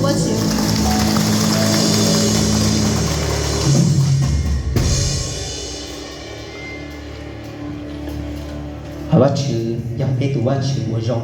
Thov Vajtswv yog peb tus Vajtswv uas zoo.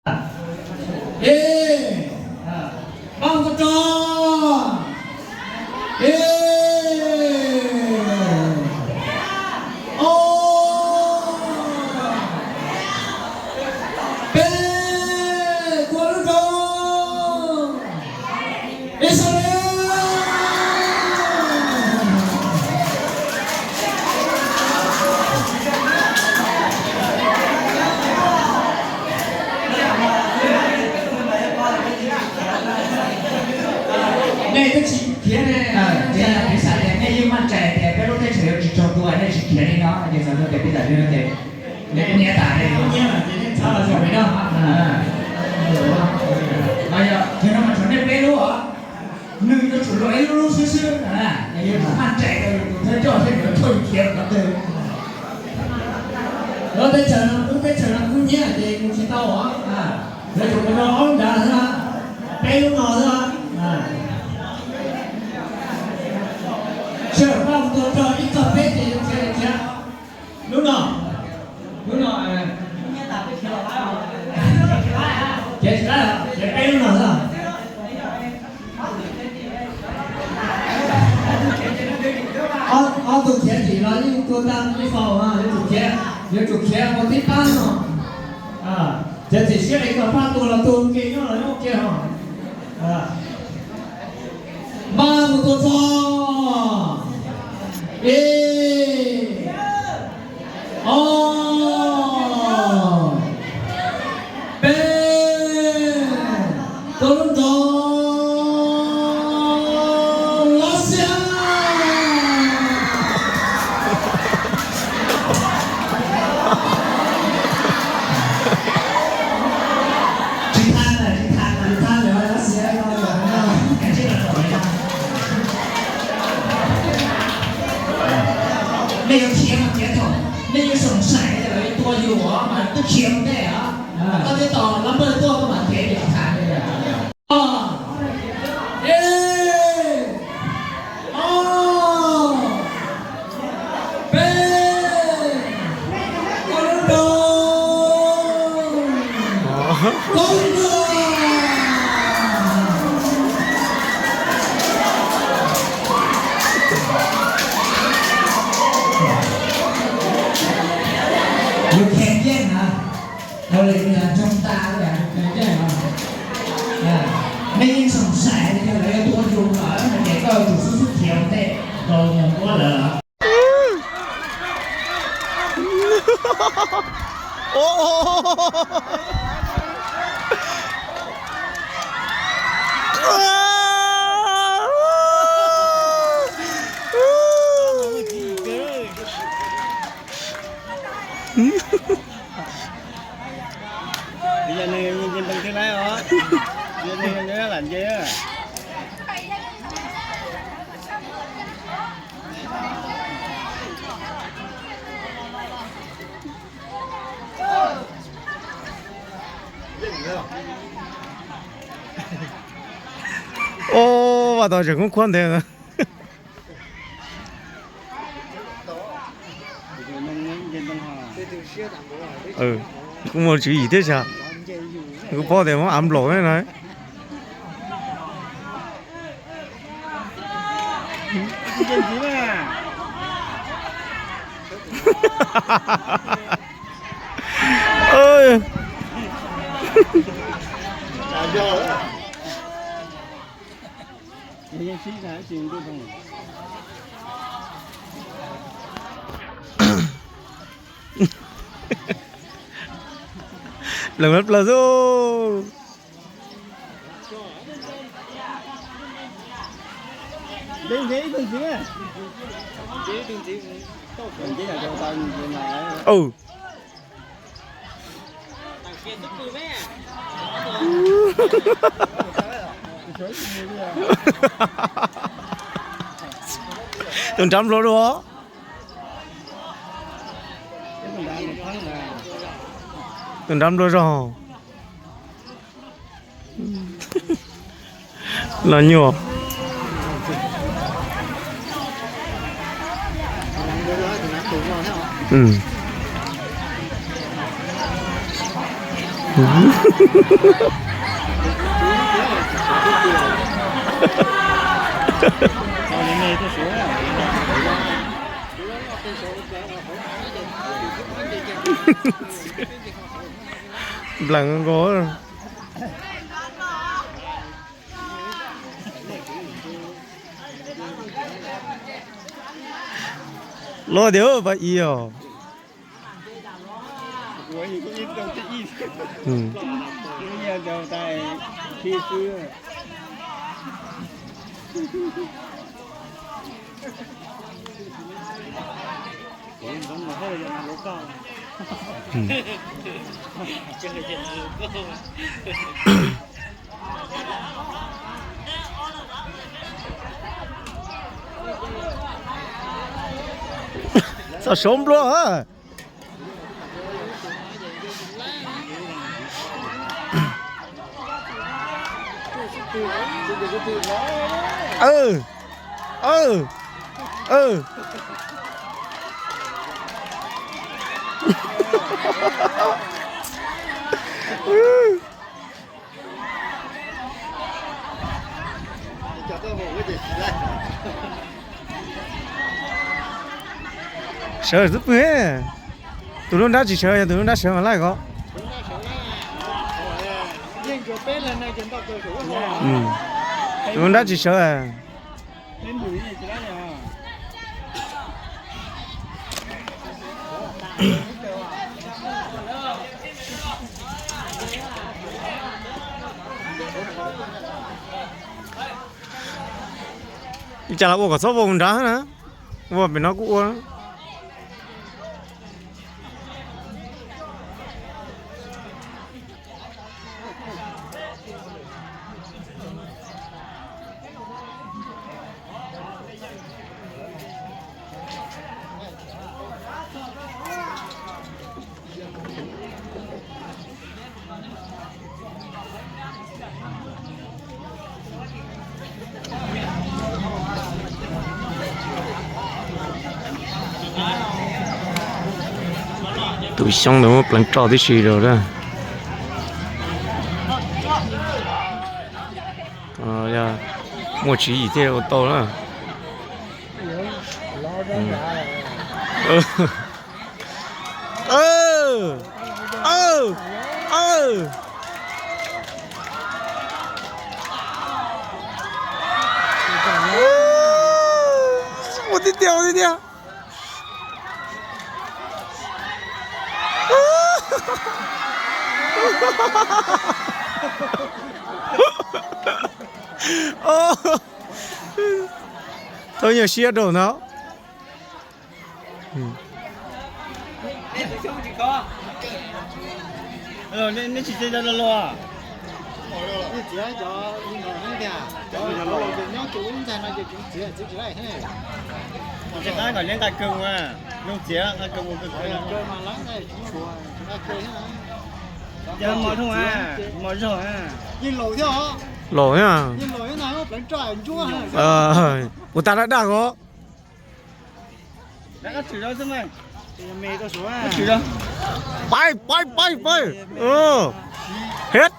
Ib, pab mus tua rog. Ib, ob, peb, tua lub rog. Ib, sawv daws. Nej twb tsis khiav ne, ces piv xam tias nej yeej maj txais tias peb lub teb chaws yuav tsis raug tua, nej tsis khiav li no, ces txhais tau tias peb tam li no ces nej niam tas li. Mas yog, yog no mas tshuav nej peb lub os, nws yuav tsum luag ib lub lub xwb xwb, yuav tsum maj txais rau yus tus thawj coj seb yuav coj yus khiav rau qhov twg. Lub teb chaws no, lub teb chaws no kub hnyiab ces mus tsis tau os. Yuav tsum mus rau ob lub nrad xwb, peb lub no xwb. Sawv daws mus tua rog ib txog peb ces yuav khiav li khiav. Lub no, lub no, khiav tsis laib, khiav peb lub no xwb. Ob tug khiav tim los yeej tua tag ib faus, yuav tsum khiav, yuav tsum khiav mus tib pab no. Ces txim siab li kom pab tua los tua, ua ke nyob los nyob ua ke ho. Mas mus tua txog. Ib, ob, peb, tua lub nrog Lav Xias. Tsis thaj, tsis thaj, tsis thaj, Lav Xias no. Nej yuav khiav mas khiav thaum nej yuav xoom xaim, lawv yuav tua yus mas twb khiav mus ntej os. Koj thiaj tos lab npawj tuaj koj mam khiav, yog tham li. Ib, ob, peb, tua lub nrog, tua lub nrog. Yus khiav yeej na, tau li tsoog tas li, nej yeej xoom xaim li lawv yuav tua yus lawm no ces koj yuav tsum xub xub khiav ua ntej rau mus muab lawv. Yog nws nce npees twg lawm os, yog nws lam nce. Au, vas tau tseem kub khuab ntev. Kuv muaj tswv yim thiab sas, kuv paub tias muab av nplaum na. Lees plaws xwb. Tus nrab nplua dua. Tus nrab nplua zog. Los nyuam. Nplees nkaus. Loj tiag pab ib os. Txog saum nplua. Sawv xub pwg, tus lub nrab tsis sawv, yog tus lub nrab sawv mas laij ko. Tus lub nrab tsis sawv. Li cas los ua kom txhob vau nrad na, ua pem no kuj ua. Tus xyoob ntawd muab pleev roj tib si rau na. Muaj tswv yim thiaj ua tau na. Ua tib tiag, ua tib tiag. Tau nyuag siab rau ntawd. Laus thiab. Kuv tas daj daj ko. Pais, pais, pais, pais. Hiab.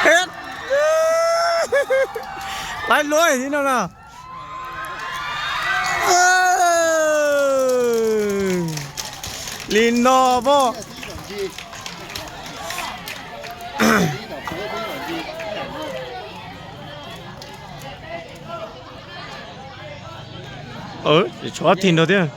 Hiab. Pais luaj li no na. Li no pom. Tshuav tig nrog thiab.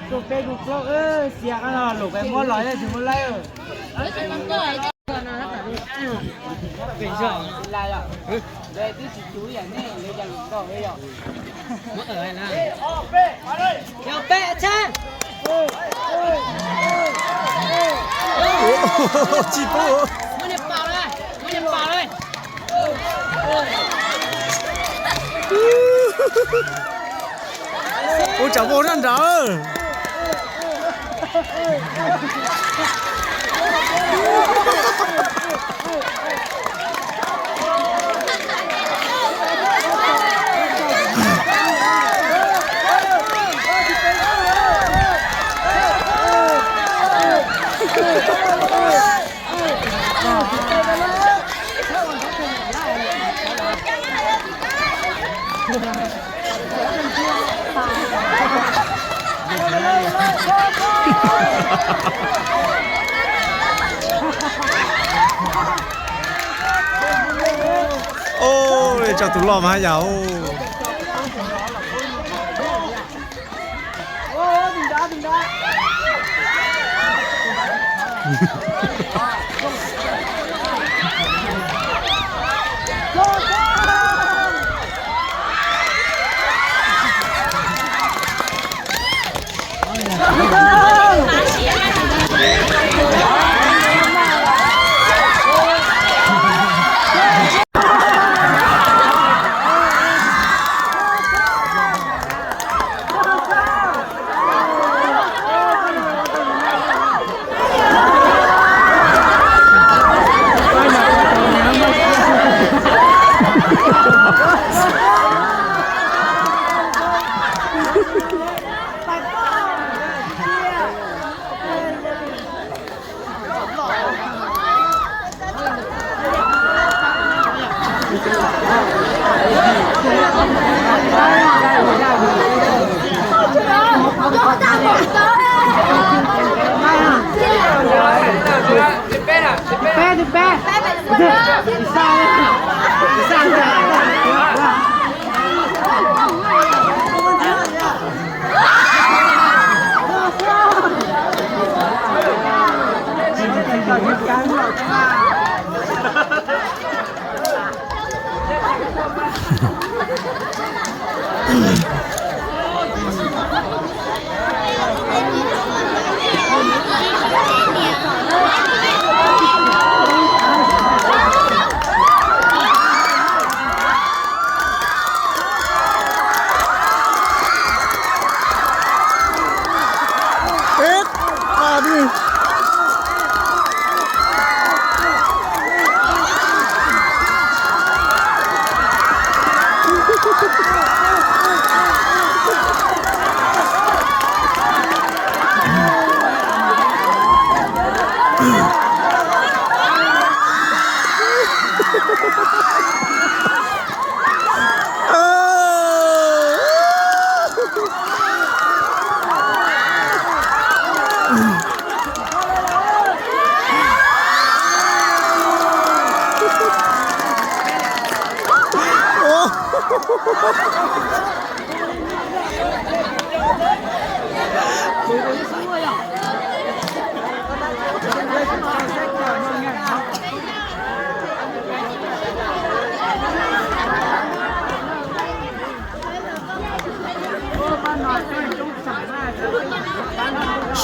Tus peb tus plaub xiam qab no lus peb muab los yeej tsis muaj laib. Ua tsam vau nrab nrad. Ua, tso tus loj mas haj yam.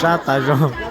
Sab tas zog.